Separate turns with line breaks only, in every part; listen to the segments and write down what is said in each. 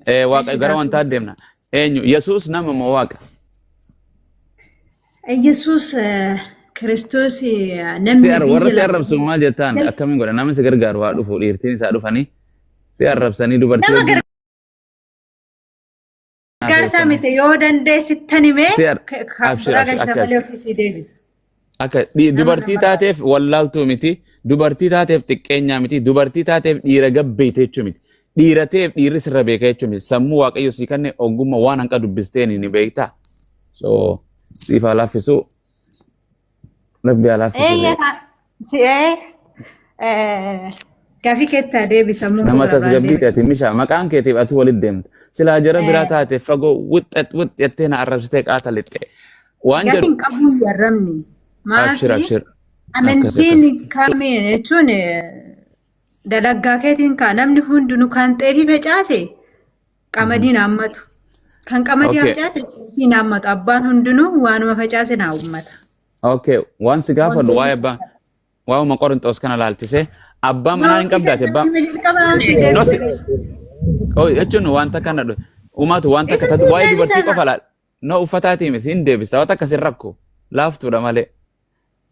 Waaqa
Eshi
gara
gaafii.
wantaa deemna. Eenyu? Yesuus nama moo waaqa?
Yesuus Kiristoos namni
Si warra
biyya
si
lafaa
arrabsu maal jettaan akkamiin godha? Namni si gargaaru haa dhufu dhiirtiin isaa dhufanii si arrabsanii dubartii
nama
wajjin
gargaarsaa
haasoftan.
miti yoo dandeessittan himee
Si ar
kan
abshir
biraa
abshir
galchita
akkas.
malee ofii sii deebisa.
Akka
Nama
dubartii
nama
taateef wallaaltuu miti, dubartii taateef xiqqeenyaa miti, dubartii taateef dhiira gabbeeyte jechuu miti. Dhiira ta'eef dhiirri sirra beeka jechuu miti. Sammuu Waaqayyo sii kenne ogummaa waan hanqa dubbisteen ni beekta. So siif haa laaffisu. Rabbi haa laaffisu.
Eeyyee si ee gaafii keettaa deebisa sammuu koo
Nama
gara biraan
tasgabbii
deema.
ta'e misha maqaan keetiif ati walitti deemta. Silaa jara biraa taate fagoo wixxat wixxattee na arrabsitee qaata lixxe. Waan
Gatiin
jedhu
qabuu yarramni.
abshir
Maafi
abshir akkas akkas.
amantiin kamiin jechuun dalaggaa keetiin kaa namni hundinuu kan xeefii facaase qamadiin haammatu. Kan qamadii facaase xeefiin haammatu. Abbaan hundinuu waanuma facaase naa uummata.
Okay, waan si gaafadhu
Wantoonni
waa'ee abbaa waa'uma Qorinxoos kana laalchisee abbaa
No,
manaa hin
isa
qabdaate abbaa
jalqaba si
no si
deebise.
oh, jechuun wanta kana uumaatu wanta
Isa
akka
si
waa'ee
deebisa
dubartii
gaa.
qofa laal no uffataatii miti hin deebista waan akka sin rakko laaftuudha malee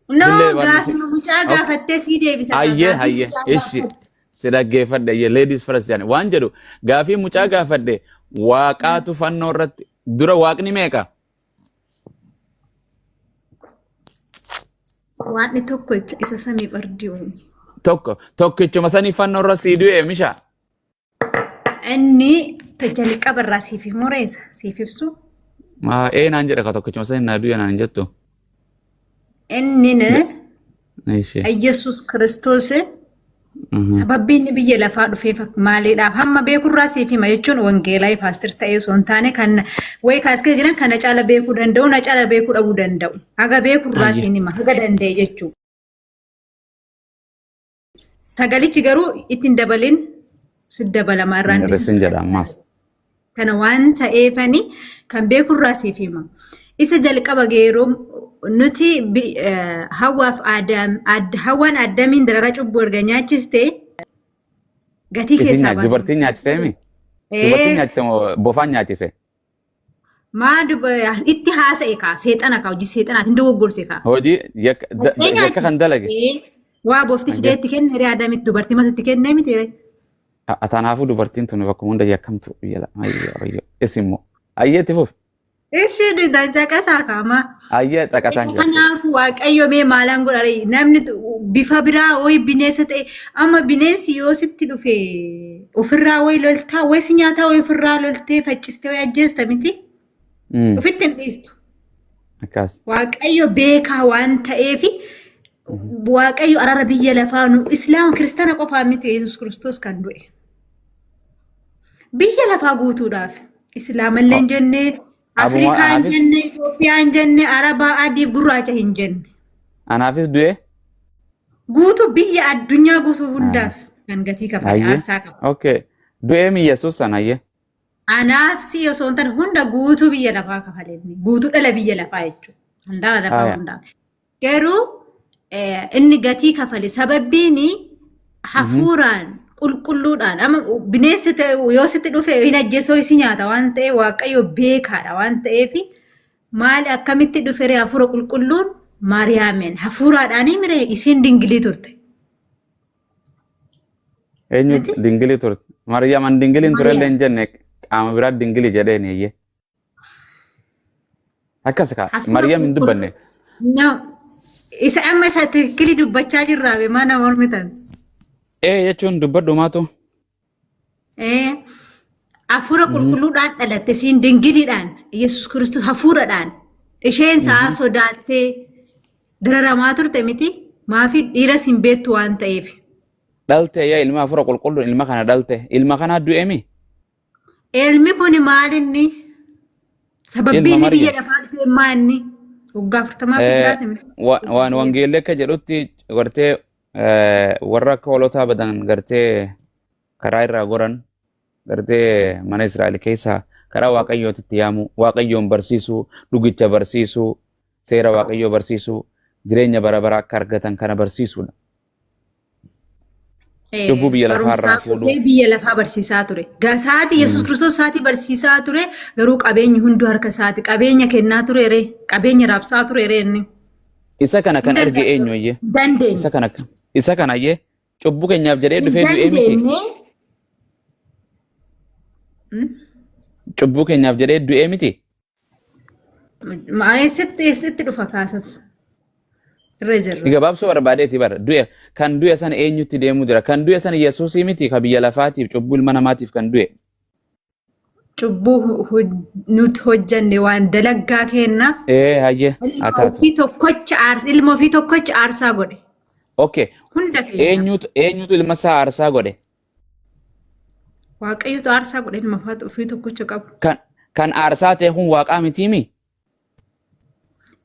No,
sillee waan si
gaafuma mucaa
okay.
gaafattee sii deebisa gaa.
Ayyee
Gaafii
hayyee
mucaa
ishi
gaafatte.
si dhaggeeffadhe ayyee ladies first jedhani waan jedhu gaafii mucaa gaafadhe waaqaatu fannoo irratti dura waaqni meeqa?
Waaqni tokko isa samii ardii uume.
Tokko tokkichuma sanii fannoo irra sii du'e misha.
Inni jalqaba irraa siif himuu reessa siif ibsu.
Ee naan jedha ka tokkichuma sanii naa du'e naan hin jettu.
Inni
Ishee.
Yesuus Kiristoos sababbii inni biyya lafaa dhufeef maaliidhaaf hamma beekurraa siif hima jechuun wangeelaa paastir ta'ee osoo hin taane kan wayi kaas keessa jiran kana caala beekuu danda'u na caala beekuu dhabuu danda'u. Haga beekurraa siin hima haga danda'e jechuudha. Sagalichi garuu ittiin dabalin si dabalamaa irraan
Hin hir'isin jedha ammas.
Kana waan ta'eefani kan beekurraa siif hima. Isa jalqaba geeroo nuti Hawwaaf Aadaam Hawwaan Addamiin dararaa cubbuu erga nyaachiste gatii
Isin
keessaa baate.
dubartiin nyaachisee mi? Dubartiin nyaachise moo bofaan nyaachise?
Maa itti haasa'e kaa seexana kaa hojii seexanaatiin dogoggorse kaa.
Hojii yakka
Dhaqxee
yakka kan dalage.
nyaachiste. Waa bofti fidee itti kenne ree Aadaamitti dubartii matu itti kennee miti ree.
Kanaafuu dubartiin tun bakkuma hunda yakkamtu biyya lama. Ayyee ayyee. Isin immoo. Ayyee itti fufi.
Ishiin caqasaa kaamaa.
Ayyee caqasaan jira.
Kanaafuu Waaqayyo mee maalaan godha ree namni bifa biraa wayi bineensa ta'e amma bineensi yoo sitti dhufe ofirraa wayi loltaa wayi si nyaataa wayi ofirraa loltee faccistee wayi ajjeesta miti ofitti hin dhiistu.
Akkas.
Waaqayyo beekaa waan ta'eef Waaqayyo arara biyya lafaa nu islaama kiristaana qofaa miti Yesuus Kiristoos kan du'e. Biyya lafaa guutuudhaaf islaamallee hin jenne
Abuma
Afrikaa hin
anaafis
jenne Itoophiyaa hin jenne Arabaa adiif gurraacha hin jenne.
anaafis du'e.
Guutuu biyya addunyaa guutuu hundaaf kan gatii kafale
Ayyee.
aarsaa qaba.
Okay. Du'ee mi Yesuus sana ayyee.
Anaaf si osoo hin taane hunda guutuu biyya lafaa kafale inni. Guutuu dhala biyya lafaa jechuudha. Handaara lafaa
Aya.
hundaaf. Garuu inni gatii kafale sababbiin hafuuraan qulqulluudhaan amma bineensi ta'e yoo sitti dhufe hin ajjeesoo si nyaata waan ta'eef Waaqayyo beekaadha waan ta'eef maal akkamitti dhufe ree hafuura qulqulluun Maariyaamiin hafuuraadhaan miree isiin dingilii turte.
Eenyu
Miti?
dingilii turte? Maariyaam an dingiliin turellee
Maariyaam.
hin jenne qaama biraa dingilii jedheen eeyyee. Akkas kaa
Hafuura
Maariyaam hin
qulqulluu.
dubbanne.
No. Isa amma isa tikkili dubbachaa jirraa be mana mormitan.
Ee jechuun dubbadhu maatu.
Ee hafuura qulqulluudhaan dhalatte siin dingiliidhaan Yesuus Kiristoos hafuuradhaan isheen sa'a sodaattee dararamaa turte miti maafi dhiiras hin beektu waan ta'eef.
Dhalte yaa ilma hafuura qulqulluun ilma kana dhalte ilma kanaa du'eemi.
Ilmi kun maal inni? Sababbii
Ilma
inni biyya
Maryam.
lafaa dhufee maa inni? Waggaa 40f jiraate miti.
Waan wangeelli akka jedhutti gartee warra akka hoolotaa badan gartee karaa irraa goran gartee mana Israa'el keessaa karaa Waaqayyootitti yaamuu, Waaqayyoon barsiisuu, dhugicha barsiisuu, seera Waaqayyoo barsiisuu, jireenya bara bara akka argatan kana barsiisuudha. Cubbuu biyya lafaa irraa
Barumsaaf
fuudhuu.
dhufee biyya lafaa barsiisaa ture. Sa'aatii Yesuus Kiristoos sa'aatii barsiisaa ture, garuu qabeenyi hunduu harka isaati. Qabeenya kennaa ture ree, qabeenya raabsaa ture ree inni.
Isa kana kan
Hin
erge
danda'u.
eenyu iyyee?
Hin dandeenye.
Isa kana iyyee cubbuu keenyaaf jedhee
Hin
dhufee du'ee miti.
dandeenye.
Cubbuu keenyaaf jedhee du'ee miti.
Eessatti dhufa kaasas? Irra jirra.
Gabaabsuu barbaadeeti bara du'e kan du'e sana eenyutti deemuu jira? Kan du'e sana Yesuusii miti, ka biyya lafaatiif, cubbuu ilma namaatiif kan du'e.
Cubbuu nuti hojjanne waan dalaggaa kennaaf
Ee, hayyee haa
ilma
taatu.
ofii tokkocha aarsa ilma ofii tokkocha aarsaa godhe.
Okay.
Hunda keenyaaf.
Eenyutu ilma isaa aarsaa godhe?
Waaqayyotu aarsaa godhe ilma ofii tokkocha qabu.
Kan aarsaa ta'e kun waaqaa mitiimi?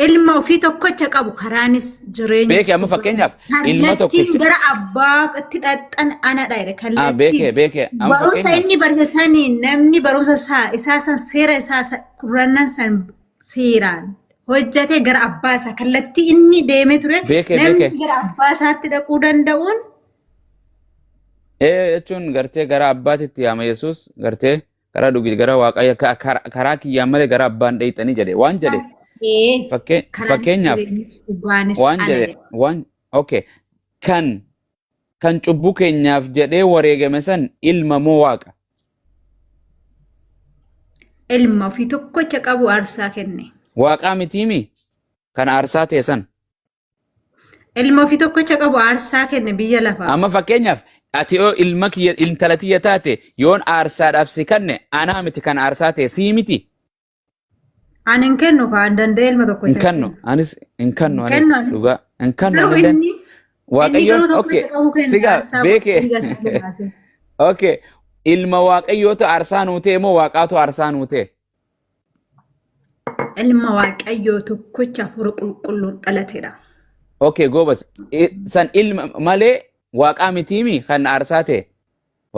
Ilma ofii tokkocha qabu, karaanis jireenyis
Beeke, amma fakkeenyaaf ilma
kallattiin
tokkicha.
gara abbaatti dhaqxan anadha jedhe.
Ah, beeke.
Kallattiin.
Beeke, amma
Barumsa
fakkeenyaaf
inni barsiise saniin, namni barumsa isaa san, seera isaa kurrannan san seeraan hojjate gara abbaa isaa kallattii inni deemee ture
Beeke.
namni
Beeke.
gara abbaa isaatti dhaquu danda'uun.
Ee, jechuun gartee gara abbaatitti yaama Yesuus, gartee karaa dhugi gara Waaqayyo, karaa kiyyaan malee gara abbaan dheeyxanii jedhe waan jedhe.
Karaanis
Fakkeenyaaf
jireenyis dhugaanis
waan
ana
jedhe
jedhe.
Waan okay, kan cubbuu keenyaaf jedhee wareegame san ilma moo Waaqa?
Ilma ofii tokkocha qabu aarsaa kenne.
Waaqaa mitiimi kan aarsaa ta'e san?
Ilma ofii tokkocha qabu aarsaa kenne biyya lafaa.
Amma fakkeenyaaf ati yoo ilma kiyya, intala tiyya taate, yoon aarsaadhaaf si kanne, anaa miti kan aarsaa ta'e, sii miti?
Ani hin kennu kaa, hin danda'e ilma
Hin
tokkocha
kannu, anis hin kannu.
Hin
Anis
kennu anis.
Dhugaa hin kannu.
Garuu
Anilleen
inni
Waaqayyoon
garuu
okay
tokkocha qabu kenne
sigaa
aarsaa godhe
beeke.
dhiiga isaa lolaase.
Okay, ilma Waaqayyootu aarsaa nuu ta'e moo Waaqaatu aarsaa nuu ta'e?
Ilma Waaqayyoo tokkocha hafuura qulqulluun dhalatedha.
Okay, goobas. San ilma malee Waaqaa mitiimi kan aarsaa ta'e?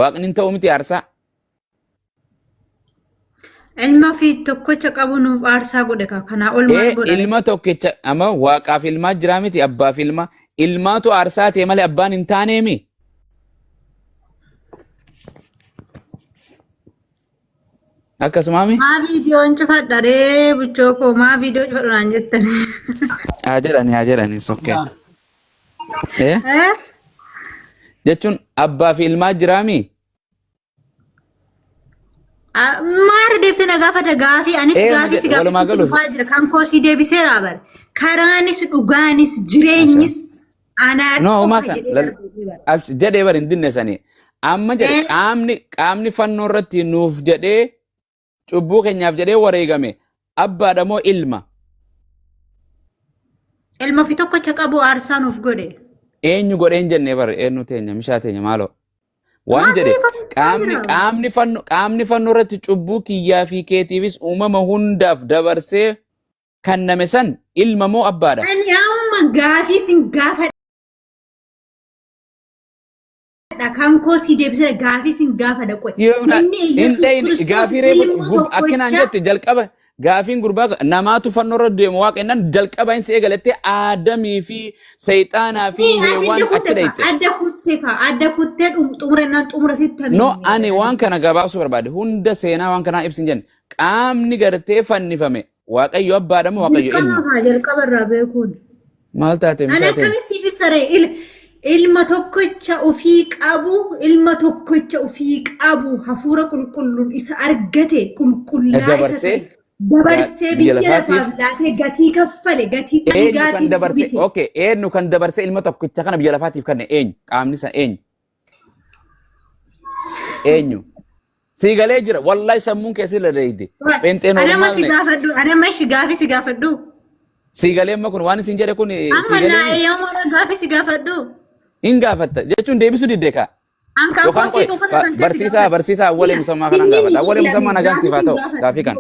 Waaqni hin ta'u miti aarsaa.
Ilma ofii tokkocha qabu nuuf aarsaa godhe kaa, kanaa ol maal
Ee
godha?
Ilma tokkicha, amma Waaqaaf ilmaa jiraa miti, abbaaf ilma, ilmaatu aarsaa ta'e malee abbaan hin taaneemi. Akkasumaami?
Maa viidiyoon cufadha ree, buchoo koo, maa viidiyoo cufadhu naan jettan?
Haa jedhani, haa jedhani, it's okay. Eh?
Eh?
Jechuun abbaa fi ilmaa jiraami?
Maara deebitee na gaafata gaafii, anis
Ee,
gaafii si
walumaa
gaafatutti
galuuf.
dhufaa jira. Kan koo si deebiseera bara. Karaanis dhugaanis jireenyis anaa
No, homaa
qofa
san
jedhee darbee bara.
Jedhee bar hin dinne sanii. Amma jedhe qaamni fannoo irratti nuuf jedhee, cubbuu keenyaaf jedhee wareegame abbaadha moo ilma?
Ilma ofii tokkocha qabu aarsaa nuuf godhe.
Eenyu godhee hin jenne bar, eenyu teenya mishaa teenya maaloo. Waan
Maal
jedhe
si fakkaachaa
qaamni
jira?
qaamni fannoo irratti cubbuu kiyyaa fi keetiifis uumama hundaaf dabarsee kenname san ilma moo abbaadha?
Ani amma gaafii sin gaafadha. Kan koo si deebiseera, gaafii sin gaafadha qoy.
Yoona
Inni
hin
Yesuus
dhayin
Kiristoos
gaafii reefu
ilma
akkinaan
tokkocha
jette jalqaba gaafiin gurbaa namaatu fannoo irra deemu Waaqa jennaan jalqaba inni si eegalatte Aadamii fi Seexaanaa fi Heewaan
adda
achi
kutte ka
dhayite.
Adda kutte ka, adda kuttee xumurennaan xumura sitti
No,
hamine.
ani waan kana gabaabsuu barbaade, hunda seenaa waan kanaa ibsin jenne, qaamni gartee fannifame Waaqayyo abbaadha moo Waaqayyo
Dirqama
ilma?
kaa jalqaba irraa beekuun.
Maal taate
Ani
mishaa teenya?
akkamiin siif ibsa ree? Ilma tokkocha ofii qabu, ilma tokkocha ofii qabu, hafuura qulqulluun isa argate, qulqullaa isa
Dabarsee
ta'e dabarsee
biyya
biyya
lafaatiif
lafaaf laatee gatii kaffale, gatii
eenyu kan
dhiigaatiin
dabarse?
bite.
Okay, eenyu kan dabarsee ilma tokkicha kana biyya lafaatiif kenne, eenyu? Qaamni sana eenyu? Eenyu? Sii galee jira. Wallahi sammuun kee sirra dheeyde. Pheenxee
Anama si
normaal.
gaafadhu, anama shi gaafii si gaafadhu.
Sii galee amma kun waan isin jedhe kun
Amma
sii galee
naa
mi?
eeyyamoodha, gaafii si gaafadhu.
Hin gaafatta jechuun deebisuu didde kaa.
An kan
Yookaan
koo sii
qoy
tuufata kan kee si
barsiisaa
gaafadhu.
barsiisaa awwalee musammaa kanaan gaafadha. Awwalee musammaa nagaan siif haa ta'u gaafii kana.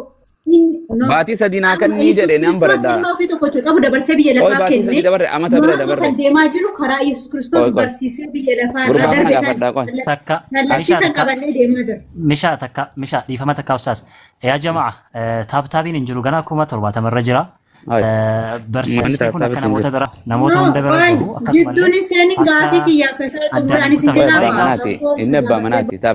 Baatii 3 naa
Amma
kannii
Yesuus
jedhe nan
Kiristoos
baradha.
ilma ofii tokkocha qabu dabarsee biyya
Qoy
lafaaf
baatii
kenne.
3 dabarre, amata bira
Maama
dabarre.
kan deemaa jiru karaa Yesuus Kiristoos
Qoy qoy.
barsiisee biyya lafaa irra
Gurbaa kana
darbe san
gaafadhaa qoy.
Takka
kallattii
mishaa
san
takka
qabannee deemaa jira.
Mishaa takka, mishaa dhiifama takka ustaas. Yaa jama'a, tap tapiin hin jiru, ganaa 70,000 irra jira.
Hai. Manni
Barsiisni kun
taaptaa
akka
bitti hin
namoota
jiru.
bira namoota
No,
hunda bira
qoy
gahu akkasumallee
jidduun isheen
akka
gaafii kiyyaa keessaa xumure
addaan
ani
hin
si
kutamne
jalaa
Abbaa
ba'a.
manaati.
Tokko si
Inni abbaa
gaafadhee
manaati. Taap